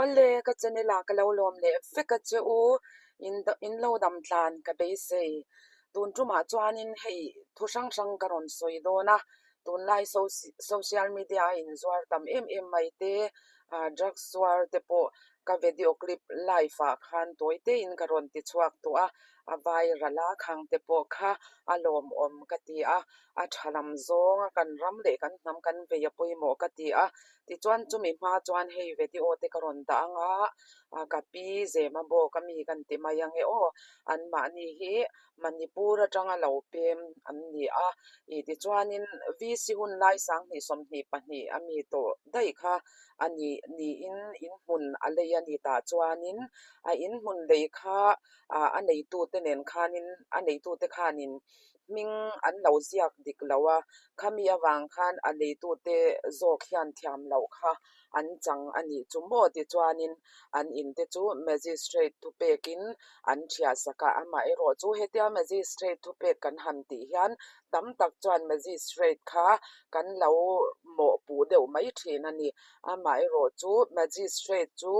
Awle, ka channel ah ka lo lawm leh vek a che u, in lo dam tlan ka beisei. Tun tumah chuanin hei thu hrang hrang ka rawn sawi dawn a, tunlai social media a inzuar tam em em mai te, drugs zuar te pawh ka video clip live ah khan tawi tein ka rawn ti chhuak tawh a, a viral a khang te pawh kha a lawmawm ka ti a, a tha lam zawng a kan ram leh kan hnam kan vei a pawimawh ka ti a, tichuan chumi hma chuan hei video te ka rawn dah ang a, ka pi Zema bawk a mi kan ti mai ang e aw, anmahni hi Manipur atanga lo pem an ni a, ih tichuanin VC hun lai 2022 a mi tawh daih kha a ni niin inhmun a lei a ni tah chuanin a inhmun lei kha a neitute nen khanin a neitute khanin hming an lo ziak dik lo a, khami avang khan a neitute zawk hian thiam loh kha an chang a nih chu maw tichuanin an in te chu magistrate thupekin an thiah sak a, amaherawh chu hetia magistrate thupek kan han tih hian tam tak chuan magistrate kha kan lo mawhpuh deuh mai thin a ni, amaherawh chu magistrate chu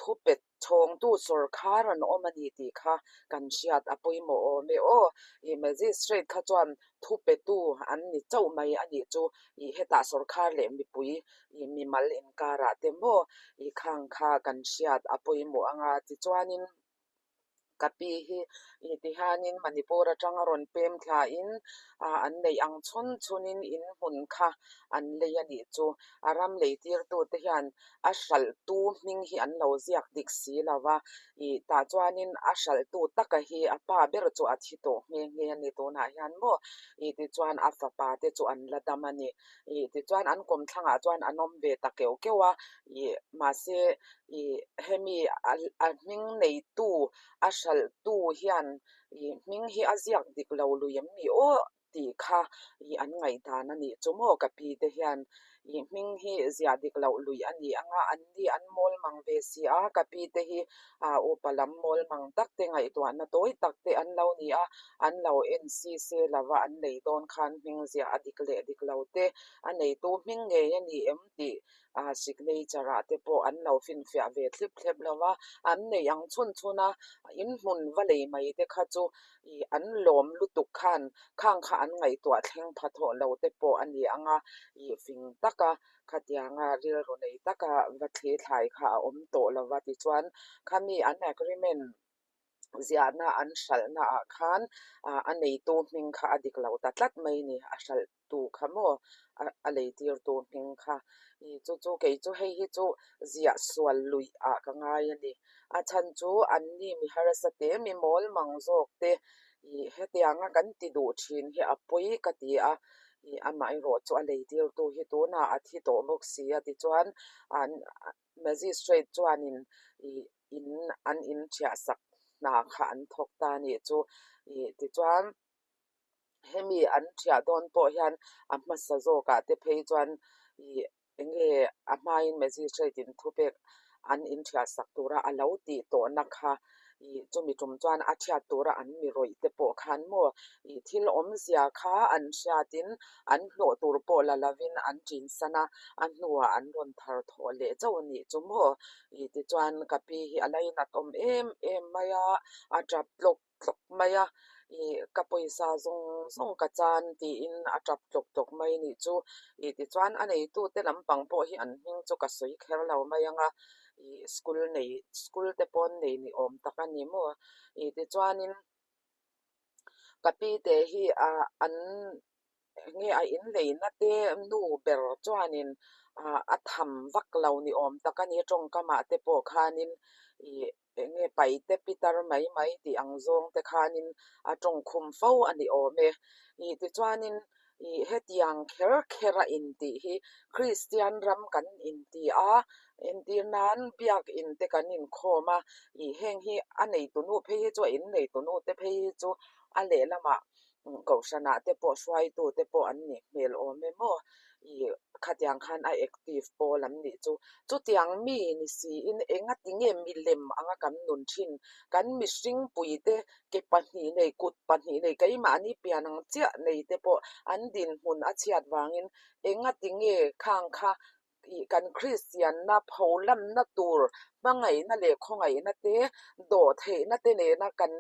thupet Chhawngtu sawrkhar an awm a ni tih kha kan hriat a pawimawh awm e aw. Ih magistrate kha chuan thupetu an ni chauh mai a nih chu. Ih hetah sawrkhar leh mipui ih mimal inkarah te maw ih khang kha kan hriat a pawimawh ang a. Tichuanin ka pi hi ih tihianin Manipur atanga rawn pem thlain ah an neih ang chhun chhunin in hmun kha an lei a nih chu. A ram lei tirtute hian a hralhtu hming hi an lo ziak dik si lo va, ih tah chuanin a hralhtu taka hi a pa ber chu a thi tawh nghe nghe a ni tunah hian maw ih tichuan a fapa te chu an la dam a ni ih tichuan an kawmthlangah chuan an awm ve ta keuh keuh a ih mahse ih hemi a hming neitu a hralhtu hian ih hming hi a ziak dik lo lui em ni aw. tih kha ih an ngaihdan a nih chu maw ka pi te hian ih hming hi ziah dik loh lui a ni ang a, an ni an mawl mang ve si a, ka pi te hi ah upa lam mawl mang tak te ngaihtuahna tawi tak te an lo ni a, an lo en si se lova an nei dawn khan hming ziah a dik leh dik lo te a neitu hming ngei a ni em tih ah signature ah te pawh an lo finfiah ve thlip thlep lo va, an neih ang chhun chhun a, inhmun va lei mai te kha chu ih an lawm lutuk khan khang kha an ngaihtuah thleng pha thawh lo te pawh a ni ang a, ih fing taka khatianga rilru nei taka va thli thlai kha a awm tawh lo va tichuan khami an agreement ziahna an hralhna ah khan ah a neitu hming kha a dik lo ta tlat mai ni a hralh tu kha maw a lei tir tu hming kha ih chu chu kei chu hei hi chu ziah sual luih ah ka ngai a ni a chhan chu an ni mi harsa te mi mawl mang zawk te ih hetianga kan ti duh thin hi a pawi ka ti a ih amaherawh chu a lei tir tu hi tunah a thi tawh bawk si a tichuan an magistrate chuanin ih in an in thiah sak hna kha an thawk ta a nih chu ih tichuan. Hemi an thiah dawn pawh hian a hmasa zawkah te phei chuan ih eng nge a hmain magistrate in thupek an inthiah sak tura a lo tih tawhna kha ih chumi tum chuan a thiat tura an mi rawih te pawh khan maw ih thil awmzia kha an hriatin an hlawh tur pawh la lovin an tinsan a, a hnuah an rawn thar thawh leh chauh a nih chu maw ih tichuan ka pi hi a lainat awm em em mai a, a tap tlawk tlawk mai a, ih ka pawisa zawng zawng ka chan tiin a tap tlawk tlawk mai nih chu ih tichuan a neitute lampang pawh hi an hming chu ka sawi kher lo mai ang a, ih school nei school te pawn nei ni awm tak a ni maw ih tichuanin ka pi te hi ah an eng nge a inleina te nu ber chuanin ah a tham vak lo ni awm tak a ni tawngkamah te pawh khanin ih. Eng nge paite pitar mai mai tih ang zawng te khanin a tawngkhum fo a ni awm e. Ih tichuanin ih hetiang kher kher a intih hi Kristian ram kan inti a, entir nan biakin te kan inkhawm a, ih heng hi a neitunu phei hi chu a inneitunu te phei hi chu a lehlamah Kohhranah te pawh hruaitu te pawh an nih hmel awm em aw? Ih khatiang khan a active pawl an nih chu. Chutiang mi ni siin engati nge milem anga kan nun thin? Kan mihring puite ke pahnih nei, kut pahnih nei, keimahni pian ang chiah nei te pawh an dinhmun a chhiat vangin engati nge khang kha. Ih kan Kristianna pholanna tur hmangaihna leh khawngaihna te, dawhtheihna te nena kan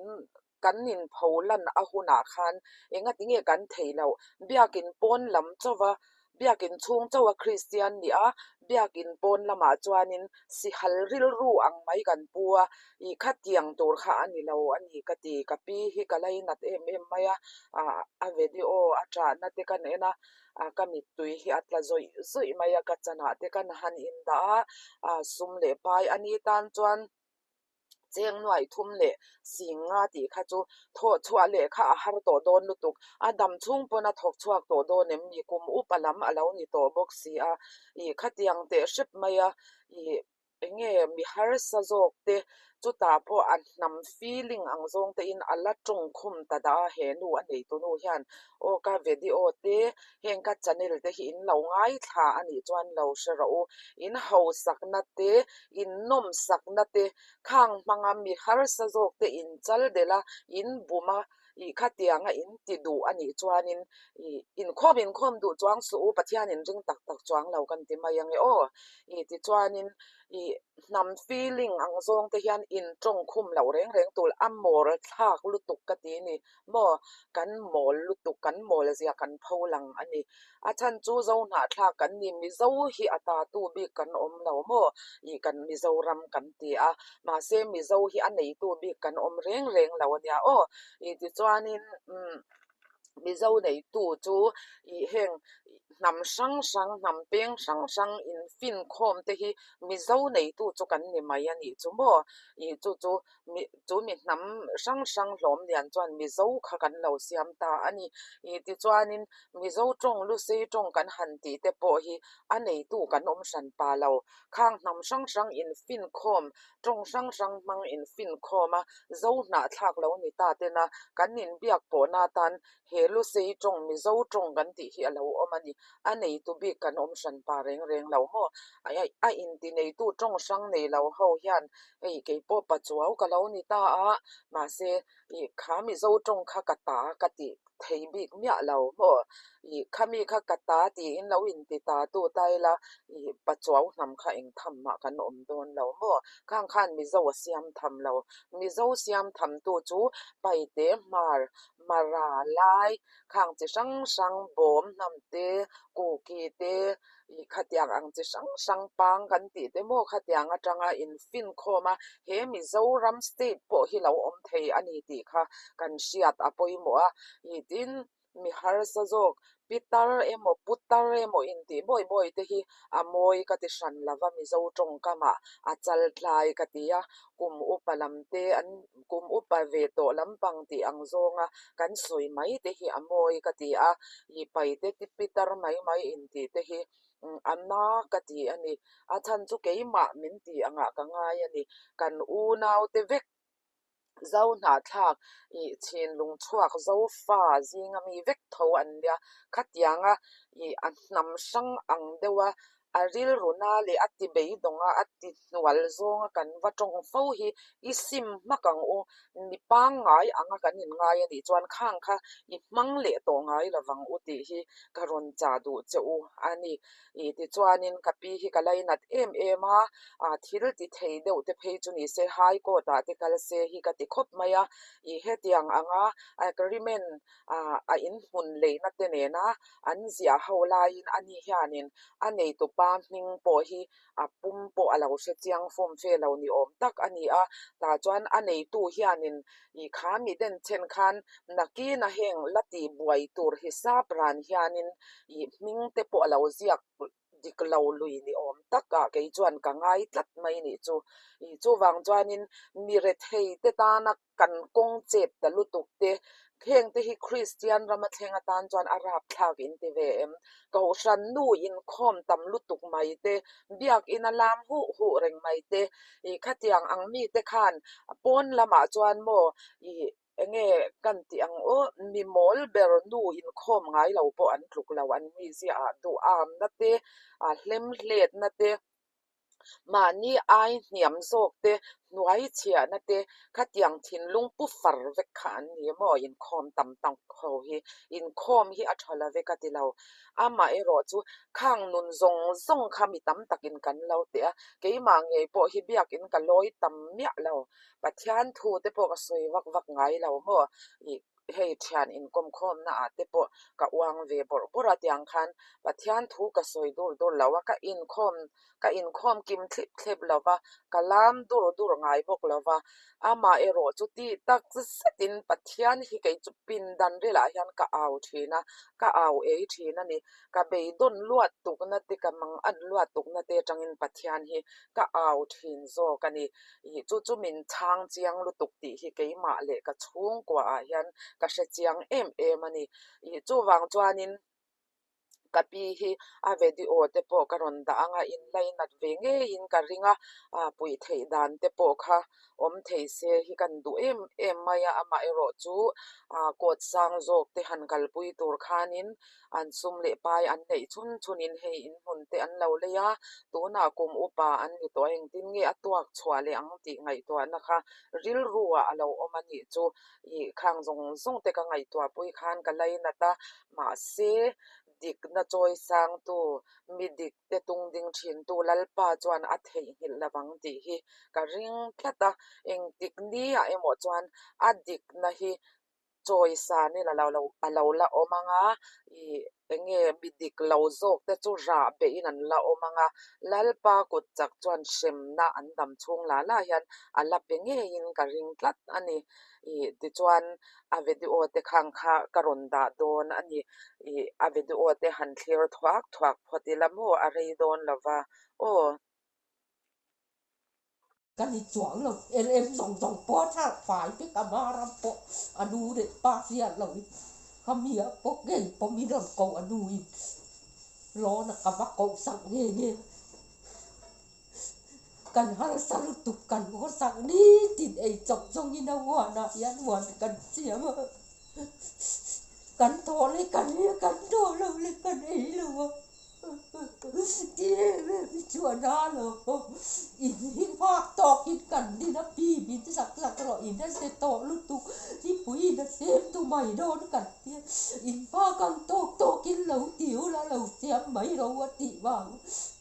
kan inpholan a hunah khan engati nge kan theih loh? Biakin pawn lam chauha, biakin chhung chauha Kristian nih a, biakin pawn lamah chuanin sihal rilru ang mai kan pu a, ih khatiang tur kha a ni lo a ni ka ti. Ka pi hi ka lainat em em mai a, a video a chahna te kan en a, a ka mittui hi a tla zawih zawih mai a ka chanah te kan han indah a a sum leh pai a ni tan chuan cheng nuaih thum leh sing nga tih kha chu thawh chhuah leh kha a har tawh dawn lutuk a dam chhung pawn a thawk chhuak tawh dawn em ni kum upa lam a lo ni tawh bawk si a ih khatiang teh hrep mai a ih Eng nge mi harsa zawk te chutah pawh a hnam feeling ang zawng te in a la tawng khum ta dah a he nu a nei tunu hian aw ka video te heng ka channel te hi in lo ngaithla a nih chuan lo hre rawh u in hausakna te in nawmsakna te khang hmanga mi harsa zawk te in chal delh a in bum a ih khatianga in ti duh a nih chuanin ih inkhawm inkhawm duh chuang suh u Pathian in ring tak tak chuang lo kan ti mai ange aw ih tichuanin ih hnam feeling ang zawng te hian in tawng khum loh reng reng tur a mawl thlak lutuk ka ti ni maw kan mawl lutuk kan mawl zia kan pho lang a ni a chhan chu zo hnahthlak kan ni Mizo hi a ta tu bik kan awm lo maw ih kan Mizoram kan ti a mahse Mizo hi a neitu bik kan awm reng reng lo a nia aw ih tichuanin umm Mizo neitu chu ih heng hnam hrang hrang hnam peng hrang hrang infinkhawm te hi Mizo neitu chu kan ni mai a nih chu maw ih chu chu mi chu mi hnam hrang hrang hlawm lian chuan Mizo kha kan lo siam ta a ni. Ih tichuanin Mizo tawng Lusei tawng kan han tih te pawh hi a neitu kan awm hran pa lo. Khang hnam hrang hrang infinkhawm, tawng hrang hrang hmang infinkhawm a Zo hnahthlak lo ni ta tena kan inbiak pawhna atan he Lusei tawng Mizo tawng kan tih hi a lo awm a ni. A neitu bik kan awm hran pa reng reng lo maw? A inti neitu tawng hrang nei lo ho hian Hei kei pawh pachuau ka lo ni ta a, mahse ih kha Mizo tawng kha ka ta ka tih thei bik miah lo maw? Ih khami kha ka ta tiin lo inti ta tu ta ila ih pachuau hnam kha eng tham mah kan awm dawn lo maw? Khang khan Mizo a siam tham lo. Mizo siam tham tu chu Paite, Hmar, Mara, Lai, khang chi hrang hrang, Bawm, Hnamte, Kuki te, Ih khatiang ang chi hrang hrang pang kan tih te maw khatiang atanga infinkhawm a, he Mizoram state pawh hi lo awm thei a ni tih kha kan hriat a pawimawh a. Ih tin mi harsa zawk pitar emaw putar emaw intih bawi bawi te hi a mawi ka ti hran lova Mizo tawngkamah a chal tlai ka ti a, kum upa lam te an kum upa ve tawh lampang tih ang zawnga kan sawi mai te hi a mawi ka ti a, ih paite ti pitar mai mai intih te hi a na ka ti a ni. A chhan chu keimah min tih angah ka ngai a ni. Kan unaute vek zo hnahthlak ih chhinlung chhuak zofa zinga mi vek tho an nia. Khatianga ih a hnam hrang ang deuha A rilruna leh a ti beidawnga a ti hnual zawnga kan va tawng fo hi i sim hmak ang u. Mi pangngai anga kan inngai a nih chuan khang kha i hmang leh tawh ngai lovang u tih hi ka rawn chah duh che u a ni. Ih tichuanin ka pi hi ka lainat em em a, thil ti thei deuh te phei chu ni se High Court ah te kal se hi ka ti khawp mai a. Ih hetiang anga agreement a inhmun leina te nena an ziah ho laiin ani hianin a neitupa hming pawh hi a pum pawh a lo hre chiang fawm fe lo ni awm tak a ni a, tah chuan a neitu hianin ih kha mi den then khan nakina heng la tih buai tur hisap ran hianin ih hming te pawh a lo ziak dik lo lui ni awm takah kei chuan ka ngai tlat mai nih chu. Ih chuvang chuanin mi rethei te tana kan kawng chep ta lutuk te, heng te hi Kristian rama thleng atan chuan a rapthlak in ti ve em? Kohhran nu inkhawm tam lutuk mai te, biakina lam huh huh reng mai te, ih khatiang ang mite khan pawn lamah chuan maw ih Enge kan tih ang aw, mi mawl ber nu inkhawm ngai lo pawh an tluk lo, an mizia ah duhamna te, hlemhletna te, Mahni ai hniam zawk te, hnuai chhiahna te, khatiang thinlung pu far vek kha an ni maw? Inkhawm tam tak ho hi. Inkhawm hi a tha love ka ti lo. Amaherawh chu khang nun zawng zawng kha mi tam takin kan lo teh a, keimah ngei pawh hi biakin ka lawi tam miah lo. Pathian thu te pawh ka sawi vak vak ngai lo maw? Ih hei thian inkawmkhawmna ah te pawh ka uang ve bawrh bawrh a tiang khan Pathian thu ka sawi dur dur lo a, ka inkhawm ka inkhawm kim thlip thlep lo va, ka lam dur dur ngai bawk lo va, amaherawh chu tih tak zetin Pathian hi kei chu pindan rilah hian ka au thin a, ka au ei thin a ni. Ka beidawn luat tukna te, ka mangan luat tukna te atangin Pathian hi ka au thin zawk a ni. Ih chu chu min chhang chiang lutuk tih hi keimah leh ka chhungkua ah hian ka hre chiang em em a ni. Ih chuvang chuanin ka pi hi a video te pawh ka rawn dah ang a, in lainat ve ngeiin ka ring a, puih theih dan te pawh kha awm thei se hi kan duh em em mai a, amaherawh chu court sang zawk te han kalpui tur khanin an sum leh pai an neih chhun chhunin hei in hmun te an lo lei a, tunah kum upa an ni tawh a, engtin nge a tuak chhuah leh ang tih ngaihtuahna kha rilru ah a lo awm a nih chu ih khang zawng zawng te ka ngaihtuah pui khan ka lainat a, mahse dikna chawi sangtu mi dik te tung ding thintu Lalpa chuan a theihnghilh lo vang tih hi ka ring tlat a, engtik ni ah emaw chuan a dikna hi chawi san in a lo a lo la awm ang a, ih eng nge mi dik lo zawk te chu rah beh in an la awm ang a, Lalpa kut chak chuan hremna an dam chhung lah lah hian a la pe ngeiin ka ring tlat a ni. Ih tichuan a video te khang kha ka rawn dah dawn a ni. Ih a video te han thlir thuak thuak phawt ila maw a rei dawn lo va aw. Ka ni chuang lo, LM zawng zawng pawh a thlak fai vek a, Maram pawh a nu leh pa hriat lo in ka mi ah pawh ngei pawh min rawn ko a nu in lawn a ka va koh sak nge nge kan harsa lutuk kan haw sak nitin ei chawp zawng in a huan ah hian huan kan siam a kan thaw leh kan ei a kan thaw lo leh kan ei lo a. Ti em em hi chu a na lo. In hi nghak tawkin kan din a pi min zak zak rawh in a se tawh lutuk nipui in a tlem tu mai dawn kan tia in nghak ang tawk tawkin lo ti ula lo siam mai ro a tih vang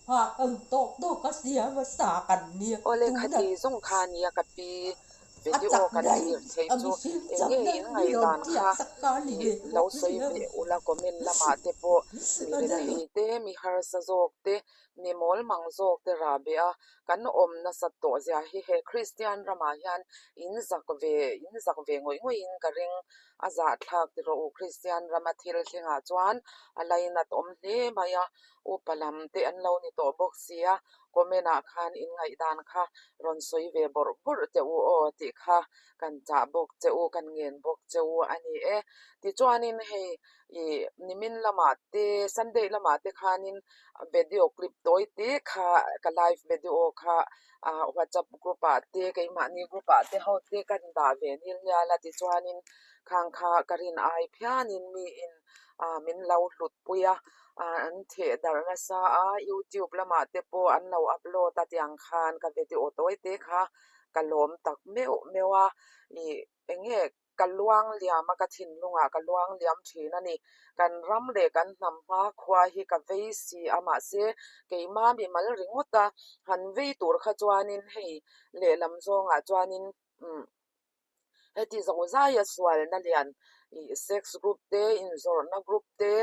nghak ang tawk tawk a siam a sa kan nia Awle tuna khati zawng kha nia ka pi a video chak kan daih thlir theih a chu mihring eng chak nge daih in mi rawn ngaihdan tliak kha sak kha a ni ih ve lo bawk sawi sia. ve ula comment lamah te pawh mi A na lo. rethei te mi harsa zawk te mi mawl mang zawk te rah beh a kan awm nasat tawh zia hi he Kristian ramah hian in zak ve in zak ve ngawih ngawih in ka ring a zahthlak ti rawh u Kristian rama thil thlengah chuan a lainat awm hle mai a upa lam te an lo ni tawh bawk sia comment ah khan in ngaihdan kha rawn sawi ve bawrh bawrh teh u aw tih kha kan chah bawk che u kan ngen bawk che u a ni e. Tichuanin hei ih nimin lamah te Sunday lamah te khanin video clip tawi te kha ka live video kha ah whatsapp group ah te keimahni group ah te ho te kan dah ve nil ngial a tichuanin khang kha ka rin ai phianin miin ah min lo hlut pui a. ah an theh darh nasa a youtube lamah te pawh an lo upload a tiang khan ka video tawi te kha ka lawm tak meuh meuh a ih eng nge ka luang liam a ka thinlungah ka luang liam thin a ni kan ram leh kan hnam hma khua hi ka vei si a mahse keimah mimal ringawt a han vei tur kha chuanin hei lehlam zawngah chuanin umm. Heti zozaia sualna lian ih sex group te, inzawrhna group te,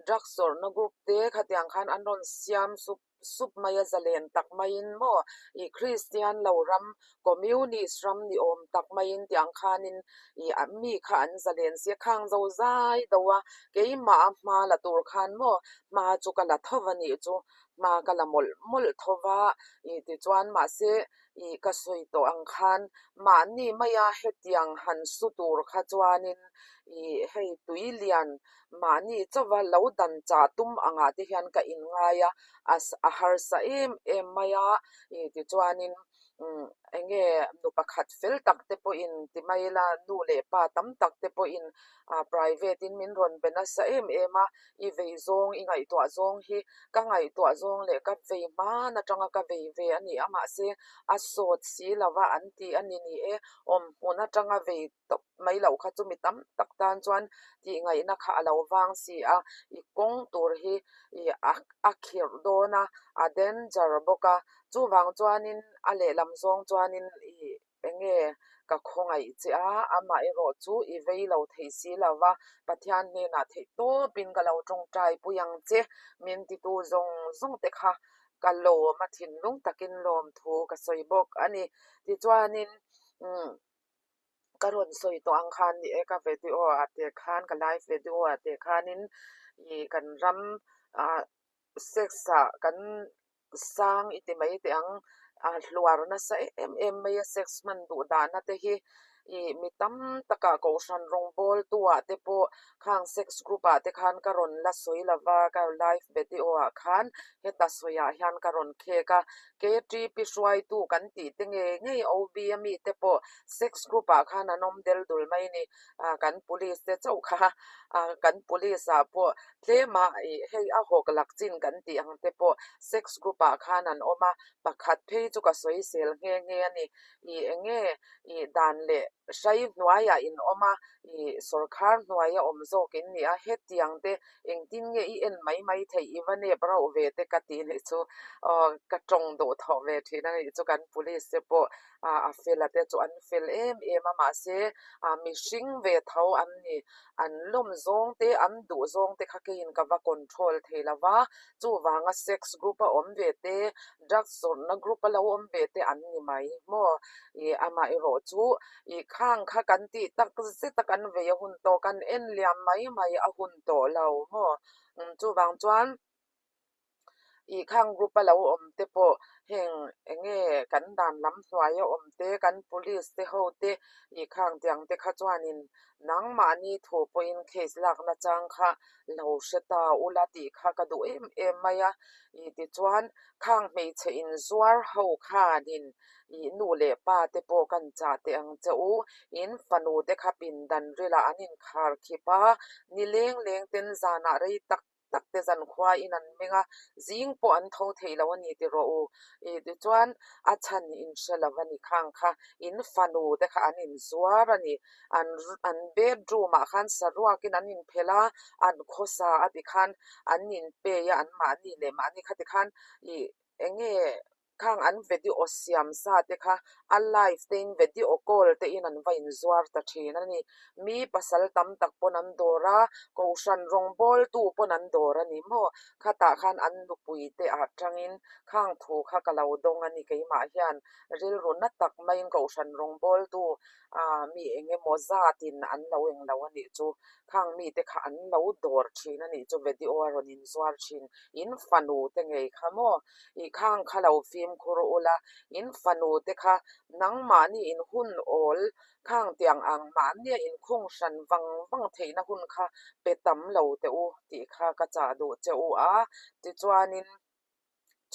drugs zawrhna group te khatiang khan an rawn siam sup sup mai a, zalen tak maiin maw ih Kristian lo ram, Communist ram ni awm tak maiin tiang khanin ih mi kha an zalen si a, khang zozai deuh a keimah a hma la tur khan maw hma chu ka la tho va nih chu, hma ka la mawlh mawlh tho va ih tichuan mahse Ih ka sawi tawh ang khan mahni maia hetiang han su tur kha chuanin ih hei tui lian mahni chauva lo dan chah tum angah te hian ka inngai a, a harsa em em mai a, ih tichuanin Umm eng nge nu pakhat fel tak te pawhin ti mai ila nu leh pa tam tak te pawhin ah private in min rawn be nasa em em a, i vei zawng i ngaihtuah zawng hi ka ngaihtuah zawng leh ka vei hman atanga ka vei ve a ni a mahse a sawt si lova an ti a ni ni e awm hmun atanga vei tawp mai loh kha chu mi tam tak tan chuan tih ngaihna kha a lo vang si a, i kawng tur hi ih a a khirh dawn a, a danger bawk a, chuvang chuanin a lehlam zawng chuanin ih eng nge ka khawngaih che a, amaherawh chu i vei lo thei si lo va, Pathian hnenah theih tawpin ka lo tawngtai pui ang che, min titu zawng zawng te kha ka lawm a thinlung takin lawmthu ka sawi bawk a ni. Tichuanin umm. Ka rawn sawi tawh ang khan ni e ka video ah te khan ka live video ah te khanin ih kan ram ah sex ah kan sang i ti mai teh ang a hluar nasa em em mai a sex hman duh dahna te hi ih mi tam takah kohhran rawngbawl tu ah te pawh khang sex group ah te khan ka rawn la sawi lova ka live video ah khan heta sawi ah hian ka rawn khek a. KTP hruaitu kan tih te ngei ngei OB a mi te pawh sex group ah khan an awm del dul mai a ni. Ah kan police te chauh kha ah kan police ah pawh tlem ah ih hei a hawk lak chin kan tih ang te pawh sex group ah khan an awm a, pakhat phei chu ka sawi sel nghe nghe a ni. Ih eng nge ih dan leh hrai hnuaiah in awm a, ih sawrkhar hnuaia awm zawk in ni a, hetiang te Engtin nge i en mai mai theih i va nep rauh ve te ka ti nih chu aw ka tawng duh thawh ve thin a nih chu kan police te pawh a fel a te chu an fel em em a mahse ah mihring ve tho an ni an lawm zawng te an duh zawng te kha keiin ka va control thei lo va chuvanga sex group a awm ve te drugs zawrhna group a lo awm ve te an ni mai maw ih amaherawh chu Ih khang kha kan tih tak zet a kan vei a hun tawh, kan en liam mai mai a hun tawh lo maw? Chuvang chuan ih khang group a lo awm te pawh heng eng nge kan dan lam hnuai a awm te, kan police te ho te ih khang tiang te kha chuanin nangmahni thu pawhin case lakna chang kha lo hre ta ula tih kha ka duh em em mai a. Ih tichuan khang hmeichhe inzuar ho khanin Ih nu leh pa te pawh kan chah teh ang che u, in fanu te kha pindan rilah an inkhar khip a, ni leng leng ten zanah rei tak tak te zankhua in an meng a, zing pawh an tho thei lo a ni ti rawh u. Ih tichuan a chhan in hre lo a ni khang kha, in fanu te kha an inzuar a ni, an an bedroom ah khan saruakin an inphelh a, an khawsa a tikhan an inpay a, anmahni leh mahni kha tikhan ih eng nge Khang an video siam sa te kha a live te in video call te in an va inzuar ta thin a ni. Mi pasal tam tak pawn an dawr a, kohhran rawngbawl tu pawn an dawr a ni maw? Khatah khan an nupui te ah tangin khang thu kha ka lo dawng a ni keimah hian rilru na tak maiin kohhran rawngbawl tu ah mi eng emaw zatin an lo eng lo a nih chu. Khang mite kha an lo dawr thin a nih chu video a rawn inzuar thin. In fanu te ngei kha maw? I khang kha lo fimkhur ula, in fanu te kha nangmahni in hun awl khang tiang ang mahnia inkhung hran vang vang theihna hun kha pe tam lo teh u tih kha ka chah duh che u a. Tichuanin.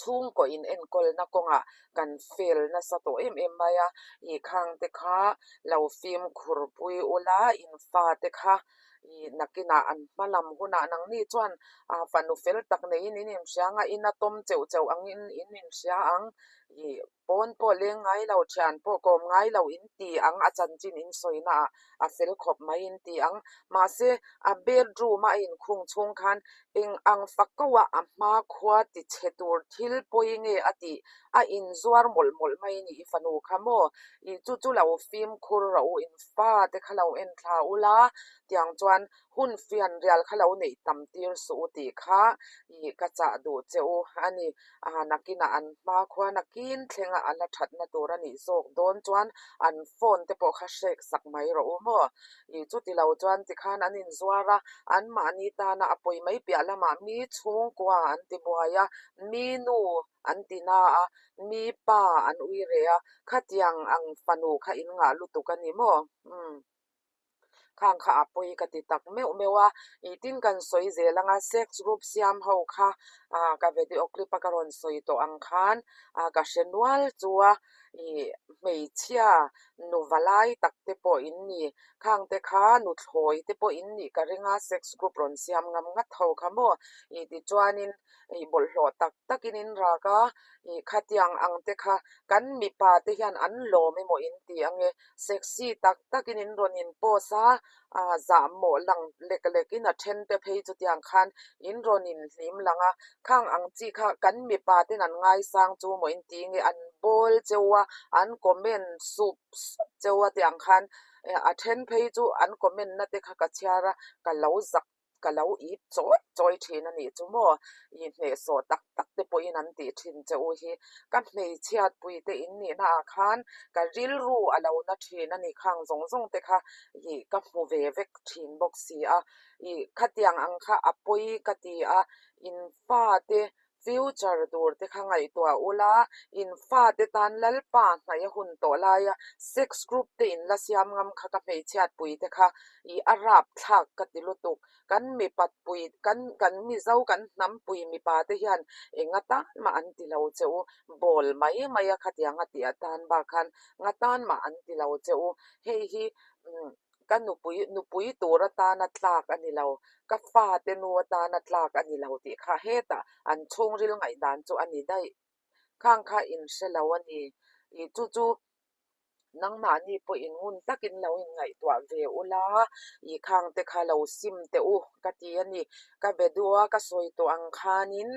chhungkaw in enkawlna kawngah kan fel nasa tawh em em mai a, ih khang te kha lo fimkhur pui ula in fa te kha ih nakinah an hma lam hunah nangni chuan ah fanu fel tak neiin in inhria ang a, in a tawm cheuh cheuh angin in inhria ang ih Pawn pawh leng ngai lo, thian pawh kawm ngai lo in ti ang, a chanchin in sawi na ah a fel khawp mai in ti ang. Mahse, a bedroom a a inkhung chhung khan eng ang fak ko ah a hma khua ti chhe tur thil pawi nge a tih a inzuar mawlh mawlh mai ni i fanu kha maw? I chu chu lo fimkhur rawh u, in fa te kha lo en thla ula, tiang chuan hun fian rial kha lo neih tam tir suh u tih kha ih ka chah duh che u a ni. A nakinah an hma khua nakin thlenga a la thatna tur a nih zawk dawn chuan an phone te pawh kha hrek sak mai rawh u maw? Ih chuti lo chuan tikhan an inzuar a, anmahni tana a pawi mai piah lamah mi chhungkua an ti buai a, mi nu an ti na a, mi pa an ui reh a, khatiang ang fanu kha in ngah lutuk a ni maw? Umm. Khang kha a pawi ka ti tak meuh meuh a, ih tin kan sawi zel anga sex group siam ho kha ah ka video clip a ka rawn sawi tawh ang khan ah ka hre nual chu a, Ih hmeichhia nu valai tak te pawh in ni. Khang te kha nuthlawi te pawh in nih ka ring a, sex group rawn siam ngam ngat ho kha maw? Ih tichuanin ih bawlhhlawh tak takin in rak a, ih khatiang ang te kha kan mipa te hian an lawm emaw in ti ange, sexy tak takin in rawn in post a, ah zahmawh lang lek lekin a then te phei chutiang khan in rawn in hlim lang a, khang ang chi kha kan mipa ten an ngaisang chu maw in ti nge an bawl cheu a, an comment sup sup cheu a tiang khan a then phei chu an comment na te kha ka chhiar a, ka lo zak ka lo ip chawi chawi thin a nih chu maw? I hnehsawh tak tak te pawhin an tih thin che u hi. Ka hmeichhiatpui te in nihna ah khan ka rilru a lo na thin a ni khang zawng zawng te kha i ka hmu ve vek thin bawk si a. I khatiang ang kha a pawi ka ti a, in fate Future tur te kha ngaihtuah ula, in fate tan Lalpa hnaih a hun tawh laia sex group te in la siam ngam kha ka hmeichhiatpui te kha i a rapthlak ka ti lutuk. Kan mipatpui, kan kan Mizo kan hnampui mipa te hian enga tan mah an ti lo che u, bawl mai mai a khatiang a tih atan bak khan nga tan mah an ti lo che u. Hei hi umm Ka nupui nupui tur atana tlak a ni lo, ka fate nu atana tlak a ni lo tih kha hetah an chhungril ngaihdan chu a ni daih. Khang kha in hre lo a ni. Ih chu chu nangmahni pawh in ngun takin lo in ngaihtuah ve ula, ih khang te kha lo sim teh u ka ti a ni. Ka be duh a, ka sawi tawh ang khanin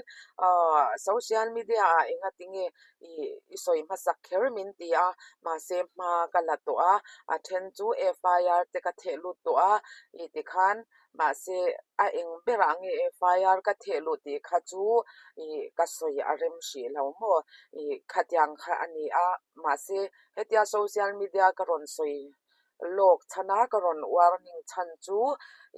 aah social media ah engatinge Ih, i sawi hmasak kher min ti a, mahse hma ka la tawh a, a then chu FIR te ka theh lut tawh a, ih tikhan mahse a eng berah nge FIR ka theh luh tih kha chu ih ka sawi a rem hrih lo maw? Ih, khatiang kha a ni a, mahse hetia social media ka rawn sawi lawk chhan a, ka rawn warning chhan chu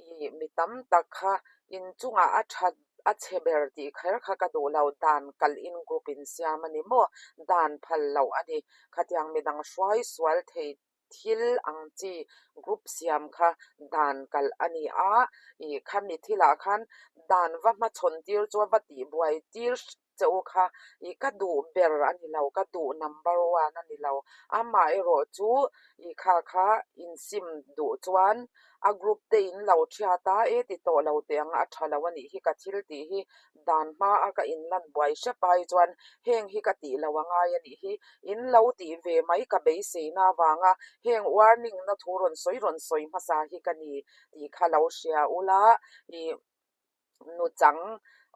ih mi tam tak kha inchungah a that A chhe ber tih kher kha ka duh lo, dan kalh in group in siam a ni maw? Dan phal loh a ni. Khatiang midang hruai sual thei thil ang chi group siam kha dan kalh a ni a, ih khami thilah khan dan va hmachhawn tir chu a va tihbuai tir che u kha ih ka duh ber a ni lo, ka duh number one a ni lo. Amaherawh chu ih kha kha insim duh chuan A group te in lo thiat a, e ti tawh lo teh ang a tha lo a nih hi ka thil tih hi dan hma a ka in lan buai hrep ai chuan heng hi ka tih lo a ngai a nih hi in lo tih ve mai ka beisei na avanga heng warning na thu rawn sawi rawn sawi hmasa hi ka ni tih kha lo hria ula ih Nuchang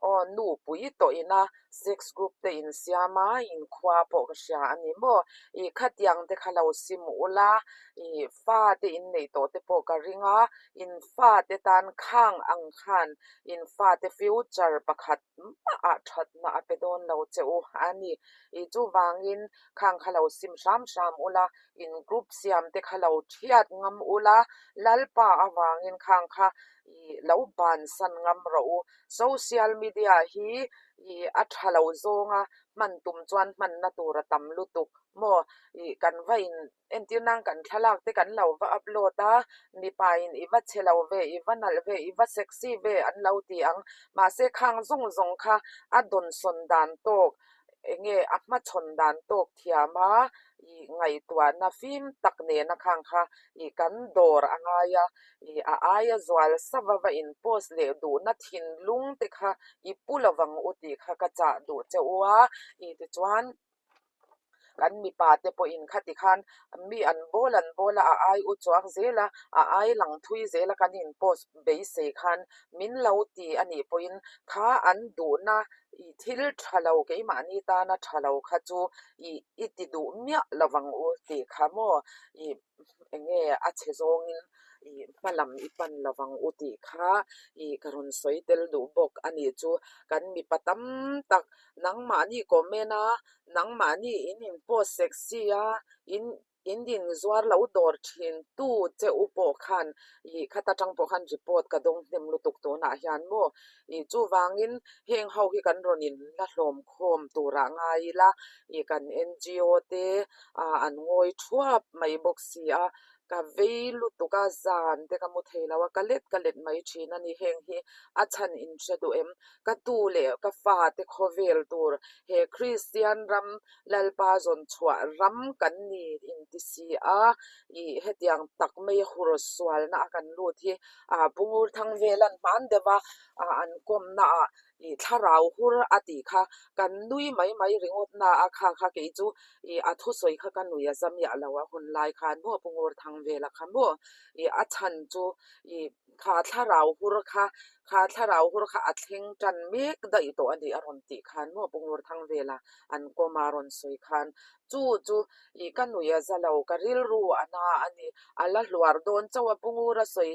aw nu pui tawh ina sex group te in siam a inkhua pawh ka hria a ni maw ih khatiang te kha lo sim ula ih fa te in neih tawh te pawh ka ring a in fa te tan khang ang khan in fa te future pakhat mah ah thatna a pe dawn lo che u a ni ih chuvangin khang kha lo sim hram hram ula in group siam te kha lo thiat ngam ula Lalpa avangin khang kha ih lo bansan ngam rawh u. Social media hi ih a tha lo zawnga hman tum chuan hmanna tur a tam lutuk maw? Ih kan va in entir nan kan thlalak te kan lo va upload a, mipa in i va chhe lo ve, i va nalh ve, i va sexy ve an lo ti ang. Mahse khang zawng zawng kha a dawnsawn dan tawk enge a hmachhawn dan tawk thiam a, ih ngaihtuahna fim tak nena khang kha ih kan dawr a ngai a, ih a aia zual sava va in post leh duhna thinlung te kha i pu lovang u tih kha ka chah duh che u a, ih tichuan kan mipa te pawhin khati khan mi an bawl an bawl a, a ai u chuak zel a, a ai lang thui zel a kan in post beisei khan min lo ti a nih pawhin kha an duhna I thil tha lo keimahni tana tha lo kha chu i i ti duh miah lo vang u tih kha maw i eng nge a chhe zawngin i hma lam i pan lo vang u tih kha i ka rawn sawi tel duh bawk a nih chu. Kan mipa tam tak nangmahni comment a nangmahni in in post sexy a in In din zuar lo dawr thin tu che u pawh khan ih khat atang pawh khan report ka dawng hnem lutuk tunah hian maw ih chuvangin heng ho hi kan rawn in la hlawm khawm turah ngai ila ih kan NGO te ah an ngawi thuap mai bawk si a. Ka vei lutuk a, zan te ka mu thei lo a, ka let ka let mai thin a ni. Heng hi a chhan in hre duh em? Ka tu leh ka fa te khawvel tur he Kristian ram Lalpa zawn chhuah ram kan ni inti si a, ih hetiang tak mai a hur sualna a kan lut hi ah Pu Ngurthangvelan hman deuh a an kawmna ah ih thlarau hur a tih kha kan nui mai mai ringawt na a kha kha kei chu ih a thusawi kha ka nui a za miah lo a hun lai khan maw Pu Ngurthangvela kha maw ih a chhan chu ih kha thlarau hur kha kha thlarau hur kha a thleng tan mek daih tawh a ni a rawn tih khan maw Pu Ngurthangvela an kawm a rawn sawi khan chu chu ih ka nui a za lo ka rilru a na a ni a la hluar dawn chauh a Pu Ngura sawi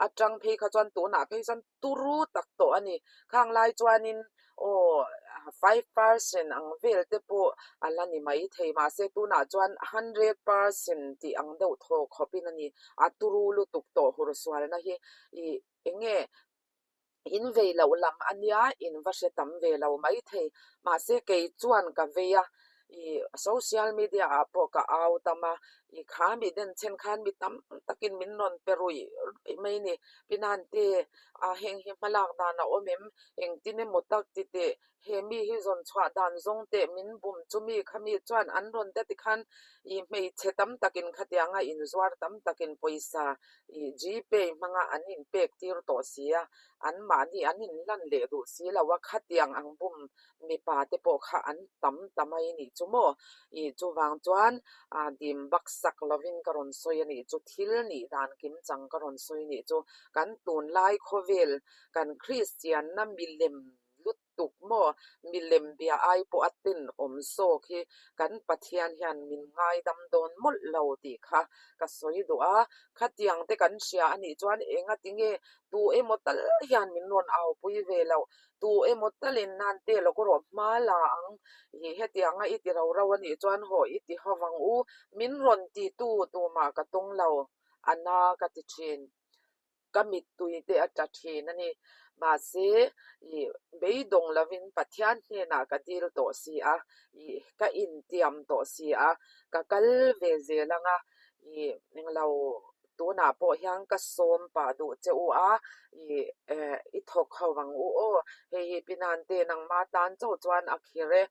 atang phei kha chuan tunah phei chuan turu tak tawh a ni. Khang lai chuanin aw 5% ang vel te pawh a la ni mai thei mahse tunah chuan 100% tih ang deuh thaw khawpin a ni. A turu lutuk tawh hur sualna hi ih eng nge in vei loh lam a nia in va hre tam ve lo mai thei mahse kei chuan ka vei a ih social media ah pawh ka au tam a ih kha mi den chhen khan mi tam takin min rawn pe ruih ruih mai a ni pinante ah heng hi hmalak dan a awm em engtin emaw tak ti teh he mi hi zawn chhuah dan zawng teh min bum chumi kha mi chuan an rawn ta tikhan ih hmeichhe tam takin khatianga inzuar tam takin pawisa ih gpay hmanga an inpek tir tawh si a anmahni an inlan leh duh si lo a khatiang ang bum mipa te pawh kha an tam ta mai nih chu maw? Ih chuvang chuan ah dim bak sak lovin ka rawn sawi a nih chu, thil nih dan kim chang ka rawn sawi nih chu, kan tunlai khawvel kan Kristianna milem lutuk maw, milem bia ai pawh a tenawm zawk hi kan Pathian hian min ngaidam dawn mawlh lo tih kha ka sawi duh a, khatiang te kan hria a nih chuan engati nge tu emaw tal hian min rawn aupui ve loh Tu emaw talin nan te lawk rawh hma la ang ih hetianga i ti ro ro a nih chuan haw i ti ho vang u, min rawn ti tu tumah ka tawng lo, a na ka ti thin, ka mittui te a tla thin a ni. Mahse, ih beidawng lovin Pathian hnenah ka dil tawh si a, ih ka intiam tawh si a, ka kal ve zel ang a, ih englo Tunah pawh hian ka sawm pah duh che u a, ih eh i thawk ho ang u aw, hei hi Pinante nangma tan chauh chuan a khir e,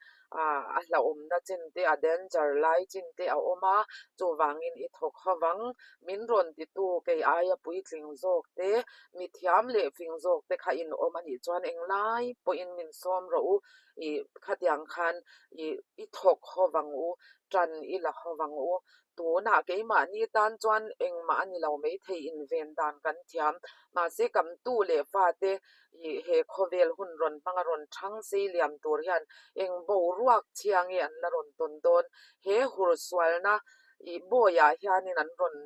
ah a hlauhawmna chin te a danger lai chin te a awm a, chuvangin i thawk ho ang, min rawn titu kei aia puitling zawk te, mi thiam leh fing zawk te kha in awm a nih chuan englai pawhin min sawm rawh u, ih khatiang khan ih i thawk ho ang u, tan i la ho ang u, Tunah keimahni tan chuan engmah a ni lo maithei inven dan kan thiam. Mahse kamtu leh fate ih he khawvel hun rawn hmanga rawn thang sei liam tur hian eng boruak chhia nge an la rawn tawn dawn? He hursualna ih bawiah hianin an rawn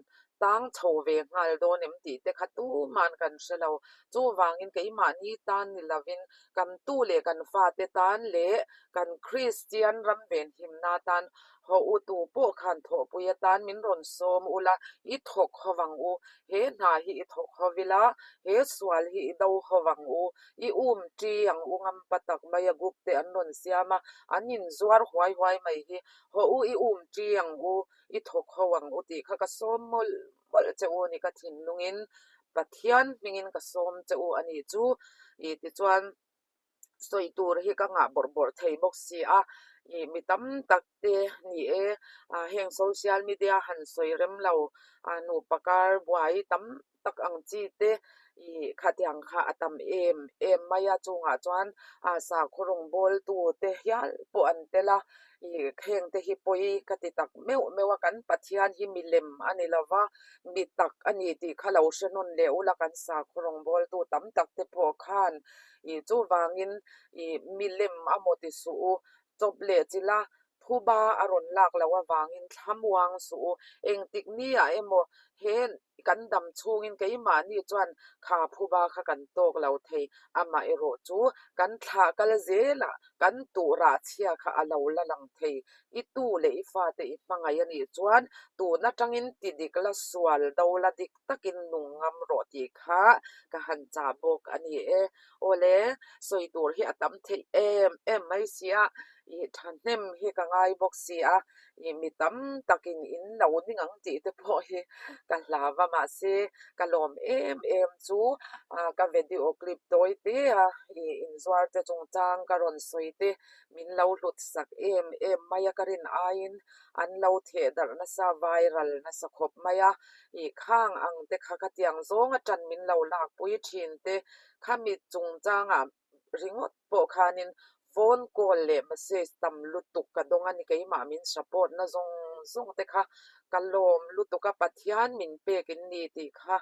tang chho ve nghal dawn em tih te kha tuman kan hre lo. Chuvangin keimahni tan ni lovin kamtu leh kan fate tan leh kan Kristian ram venhimna tan Haw u tu pawh khan thawhpui atan min rawn sawm ula, i thawk ho vang u. He hna hi i thawk ho vila, he sual hi i do ho vang u. I um ṭi ang u ngam pa tak mai a group te an rawn siam a, an inzuar huai huai mai hi. Haw u i um ṭi ang u, i thawk ho ang u tih kha ka sawm mawlh mawlh che u a ni ka thinlungin Pathian hmingin ka sawm che u a nih chu. Ih tichuan. sawi tur hi ka ngah bawrh bawrh thei bawk si a, ih mi tam tak te ni e, ah heng social media han sawi rem lo ah nupa kar buai tam tak ang chi te ih khatiang kha a tam em em mai a chungah chuan ah sakhaw rawngbawl tu te hial pawh an tel a ih heng te hi pawi ka ti tak meuh meuh a kan Pathian hi milem a ni lova mi tak a ni tih kha lo hre nawn leh ula kan sakhaw rawngbawl tu tam tak te pawh khan Ih chuvangin ih milem a maw ti suh u, chawp leh chila thuba a rawn lak loh avangin thlamuang suh u. Engtik niah emaw he kan dam chhungin keimahni chuan kha phuba kha kan tawk lo thei. Amaherawh chu kan thlah kal zelah kan tuh rah chhia kha a lo la lang thei. I tu leh i fate i hmangaih a nih chuan tun atangin ti dik la sual do la dik takin nung ngam rawh tih kha ka han chah bawk a ni e. Awle, sawi tur hi a tam theih em em mai si a, ih thahnem hi ka ngai bawk si a, Ih mi tam takin in lo ning ang tih te pawh hi ka hlau a, mahse ka lawm em em chu ka video clip tawi te a ih inzuar te chungchang ka rawn sawi te min lo hlut sak em em mai a, ka rin aiin an lo theh darh nasa viral nasa khawp mai a, ih khang ang te kha khatiang zawng atan min lo lakpui thin te khami chungchangah ringawt pawh khanin phone call leh message tam lutuk ka dawng a ni keimah min support na zawng zawng te kha ka lawm lutuk a Pathian min pek in ni tih kha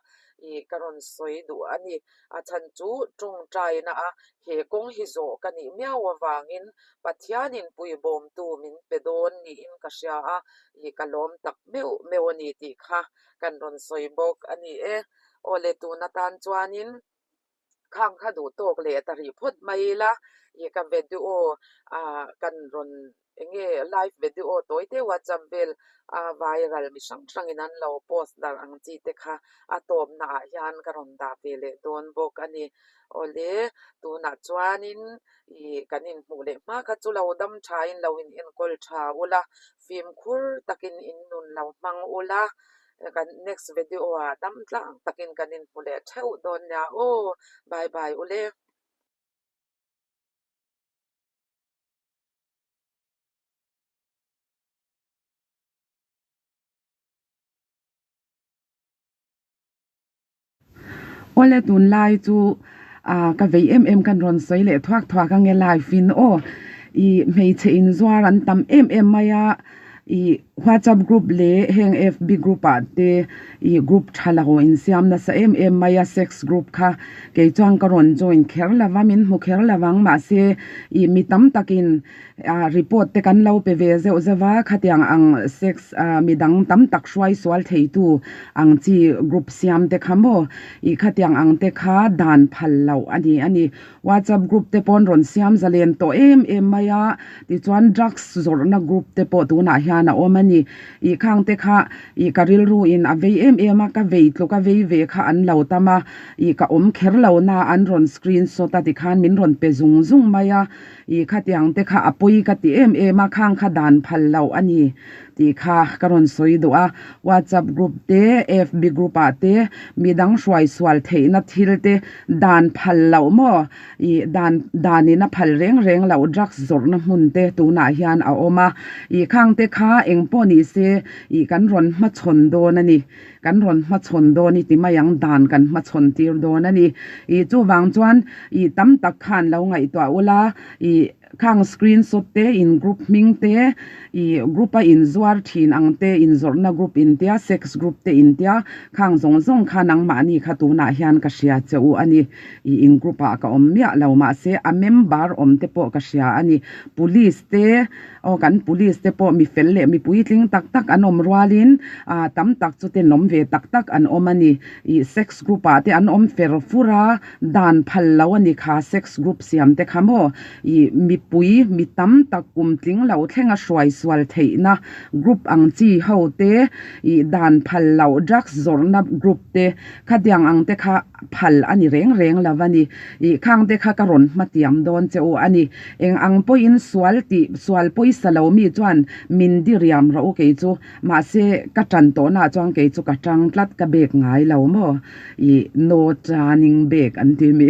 ih ka rawn sawi duh a ni a chhan chu tawngtaina a he kawng hi zawh ka nih miau avangin Pathianin puibawmtu min pe dawn niin ka hria a ih ka lawm tak meuh meuh a ni tih kha kan rawn sawi bawk a ni e aw le tun atan chuanin. Khang kha duh tawk leh ta rih phawt mai ila ih ka video ah kan rawn eng nge live video tawi te whatsapp vel a viral mi hrang hrang in an lo post darh ang chi te kha a tawpna ah hian ka rawn dah ve leh dawn bawk a ni. Awle tunah chuanin ih kan inhmuh leh hma kha chu lo dam tha in lo in enkawl tha ula fimkhur takin in nun lo hmang ula. Kan next video ah dam tlang takin kan inhmu leh theuh dawn nia aw bye bye ule. Awle tunlai chu ah ka vei em em kan rawn sawi leh thuak thuak ange live in aw ih hmeichhe inzuar an tam em em mai a ih whatsapp group leh heng fb group ah te ih group tha lo insiam nasa em em mai a sex group kha kei chuan ka rawn join kher lo va min hmu kher lo vang mahse ih mi tam takin ah report te kan lo pe ve zeuh zeuh a khatiang ang sex ah midang tam tak hruai sual thei tu ang chi group siam te kha maw ih khatiang ang te kha dan phal loh a ni a ni whatsapp group te pawn rawn siam zalen tawh em em mai a tichuan drugs zawrhna group te pawh tunah hian a awm a ni ih khang te kha ih ka rilru in a vei em em a ka vei tluk a vei ve kha an lo tam a ih ka awm kher lo na an rawn screenshot a tikhan min rawn pe zung zung mai a. Ih khatiang te kha a pawi ka ti em em a, khang kha dan phal loh a ni tih kha ka rawn sawi duh a. WhatsApp group te, FB group ah te midang hruai sual theihna thil te dan phal loh maw? Ih dan danin a phal reng reng loh drugs zawrhna hmun te tunah hian a awm a. Ih khang te kha eng pawh ni se ih kan rawn hmachhawn dawn a ni. Kan rawn hmachhawn dawn i ti mai ang, dan kan hmachhawn tir dawn a ni. Ih chuvang chuan ih tam tak khan lo ngaihtuah ula, ih khang screenshot te, in group hming te, ih group a inzuar thin ang te, inzawrhna group intia, sex group te intia, khang zawng zawng kha nangmahni kha tunah hian ka hria che u a ni. Ih in group ah ka awm miah lo mahse a member awm te pawh ka hria a ni. Police te. Aw kan police te pawh mi fel leh mi puitling tak tak an awm rualin ah tam tak chu tenawm ve tak tak an awm a ni. Ih sex group ah te an awm fer fur a, dan phal lo a ni kha sex group siam te kha maw. Ih mipui mi tam tak kum tling lo thlenga hruai sual theihna group ang chi ho te, ih dan phal loh drugs zawrhna group te khatiang ang te kha phal a ni reng reng lo a ni. Ih khang te kha ka rawn hmatiam dawn che u a ni. Eng ang pawhin sual tih sual pawisa lo mi chuan min diriam rawh u kei chu. Mahse ka tan tawhnaah chuan kei chu ka tang tlat ka bek ngai lo maw? Ih no turning back an ti mi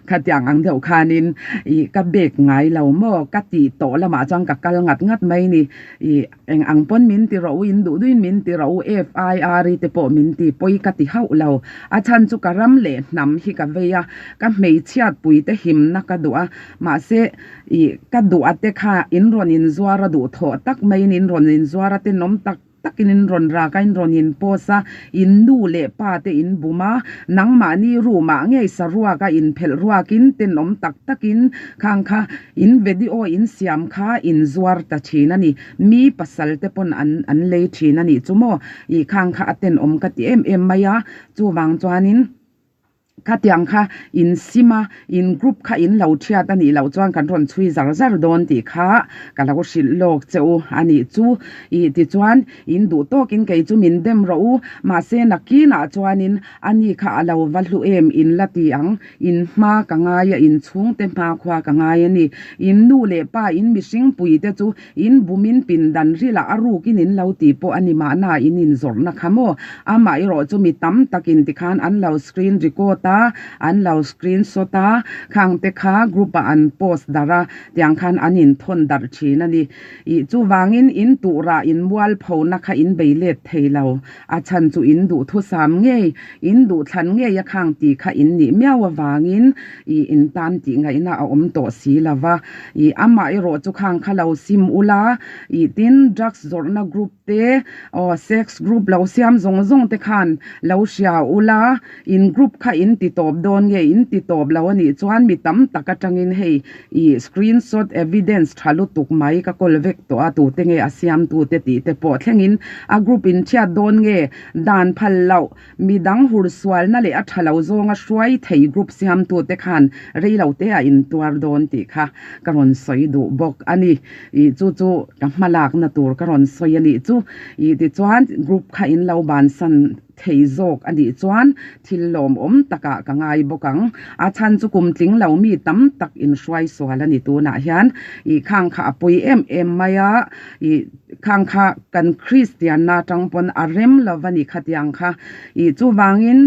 khatiang ang deuh khanin ih ka bek ngai lo maw? Ka tih tawh lamah chuan ka kal ngat ngat mai ni. Ih Eng ang pawn min ti rawh u, in duh duhin min ti rawh u, FIR i te pawh min ti pawi ka ti hauh lo. A chhan chu ka ram leh hnam hi ka vei a, ka hmeichhiat pui te himna ka duh a, mahse ih ka duh a te kha in rawn inzuar a duh thawh tak maiin in rawn inzuar a tenawm tak takin in rawn rak a, in rawn in post a, in nu leh pa te in bum a, nangmahni room ah ngei saruak a inphelh ruakin tenawm tak takin khang kha in video in siam kha in zuar ta thin a ni. Mi pasal te pawn an an lei thin a nih chu maw? Ih khang kha a tenawm ka ti em em mai a, chuvang chuanin Khatiang kha in sim a, in group kha in lo thiat a nih loh chuan kan rawn chhui zar zar dawn tih kha ka lo hrilh lawk che u a nih chu. Ih tichuan in duh tawkin kei chu min dem rawh u, mahse nakinah chuanin a ni kha a lo va hlu em in la ti ang, in hma ka ngai a, in chhungte hma khua ka ngai a ni. In nu leh pa in mihring pui te chu In bumin pindan rilah a rukin in lo ti pawh a ni mahna in inzawrhna kha maw? Amah erawh chu mi tam takin tikhan an lo screen record a, an lo screen shot a, khang te kha group ah an post darh a, tiang khan an inthawn darh thin a ni. Ih chuvangin in tuhrah in mualphona kha in bei let thei lo. A chhan chu in duhthusam ngei, in duhthlan ngei a khang tih kha in nih miau avangin ih in tan tih ngaihna a awm tawh si lo va. Ih amah erawh chu khang kha lo sim ula, ih tin drugs zawrhna group te aw sex group lo siam zawng zawng te khan lo hria ula, in group kha in ti tawp dawn nge in ti tawp lo a nih chuan mi tam tak atangin hei ih screenshot evidence tha lutuk mai ka kawl vek tawh a tute nge a siamtute tih te pawh thlengin a group in chhiat dawn nge dan phal loh midang hur sualna leh a tha lo zawnga hruai thei group siamtute khan rei lo te ah in tuar dawn tih kha ka rawn sawi duh bawk a ni ih chu chu ka hma lakna tur ka rawn sawi a nih chu ih tichuan group kha in lo bansan thei zawk a nih chuan thil lawmawm takah ka ngai bawk ang. A chhan chu kum tling lo mi tam tak inhruai sual a ni tunah hian ih khang kha a pui em em mai a, ih khang kha kan Kristianna atang pawn a rem lo va ni khatiang kha. Ih chuvangin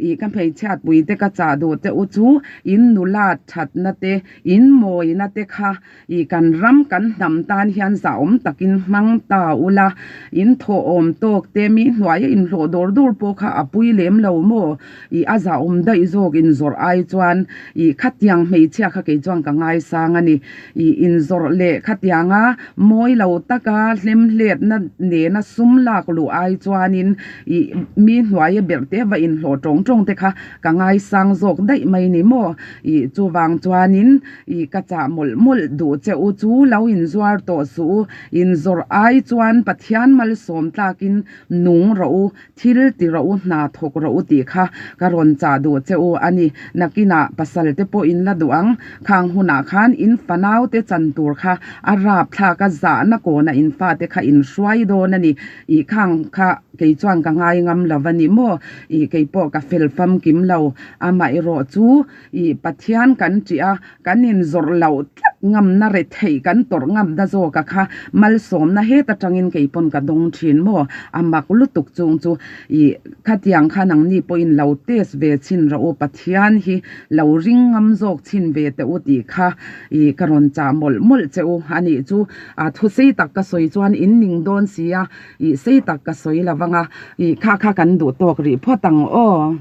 ih ka hmeichhiatpui te ka chah duh te u chu in nula thatna te in mawina te kha I kan ram kan hnam tan hian zahawm takin hmang ta ula, in thawhawm tawk te mi hnuaia inhlawh dawr dawr pawh kha a pui lem lo maw? I a zahawm daih zawk inzawrh ai chuan i khatiang hmeichhia kha kei chuan ka ngaisang a ni. I inzawrh leh khatianga mawi lo taka hlemhletna nena sum lak luh ai chuanin i mi hnuaia berh te va inhlawh tawng tawng te kha ka ngaisang zawk daih mai ni maw? I chuvang chuanin I ka chah mawlh mawlh duh che u chu lo inzuar tawh suh u, inzawrh ai chuan Pathian malsawm tlakin nung rawh u, thil ti rawh u, hna thawk rawh u tih kha ka rawn chah duh che u a ni. Nakinah pasal te pawh in la duh ang, khang hunah khan in fanau te chan tur kha a rap thlak a zahna kawnah in fate kha in hruai dawn a ni. I khang kha kei chuan ka ngai ngam lo a ni maw? I kei pawh ka fel famkim lo, amaherawh chu I Pathian kan ṭih a, kan inzawrh loh tlat ngamna retheih kan tawrh ngamna zawka kha malsawmna het aṭangin kei pawn ka dawng ṭhin maw? A mak lutuk chung chu i khatiang kha nangni pawhin lo test ve chhin rawh u, Pathian hi lo ring ngam zawk chhin ve teh u tih kha i ka rawn chah mawlh mawlh che u a nih chu. A thu sei tak ka sawi chuan in ning dawn si a, i sei tak ka sawi lo vang a, i kha kha kan duh tawk rih phawt ang aw.